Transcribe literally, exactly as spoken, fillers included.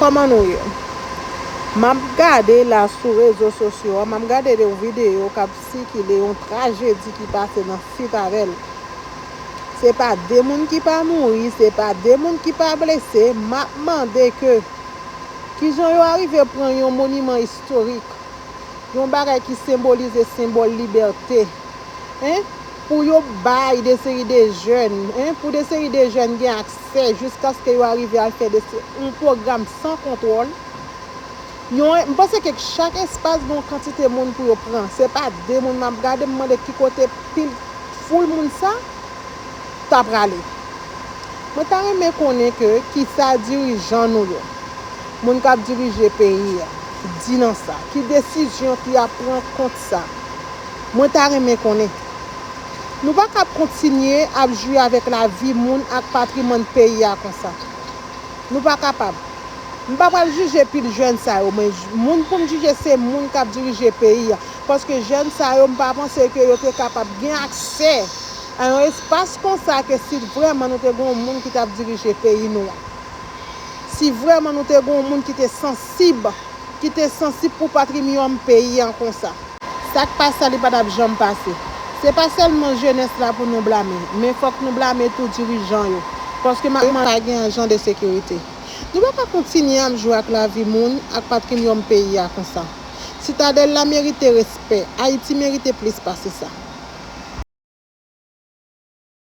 Kòman nou ye? M ap gade la sou rezo sosyo a, m ap gade de yon videyo k ap sikile, yon trajedi ki pase nan Sitadèl. Se pa de moun ki pa mouri, se pa de moun ki pa blese. M ap mande ke kijan yo arive pran yon moniman istorik, yon bagay ki senbolize senbòl libète, en, pou yo bay de seri de jèn, en, pou de seri de jèn gen aksè jiskaske yo arive al fè de se- yon pwogram san kontwòl. Yon, m panse ke chak espas gen yon kantite moun pou yo pran. Se pa de moun m ap gade, m mande ki kote pil foul moun sa ta prale. Mwen ta renmen konnen ke kisa dirijan nou yo, moun k ap dirije peyi a, di nan sa, ki desizyon ki ap pran kont sa. Mwen ta renmen konnen. Nou pa ka ap kontinye ap jwe avèk lavi moun ak patrimwàn peyi a konsa. Nou pa kapab. M pa pral jije pil jèn sa yo, men j- moun pou m jije se moun k ap dirije peyi a. Paske jèn sa yo, m pa panse ke yo te kapab gen aksè a yon espas konsa ke si vrèman nou te gen yon moun ki t ap dirije peyi nou an. Si vrèman nou te gen yon moun ki te sansib, ki te sansib pou patrimwàn peyi an konsa. Sa k pase a, li pa t ap janm pase. Se pa sèlman jenès la pou nou blame, men fòk nou blame tou dirijan yo. Paske m ap mande pa gen jan de sekirite. Nou pa ka kontinye ap jwe ak lavi moun, ak patrimwàn peyi a konsa. Sitadèl la merite respè. Ayiti merite plis pase sa.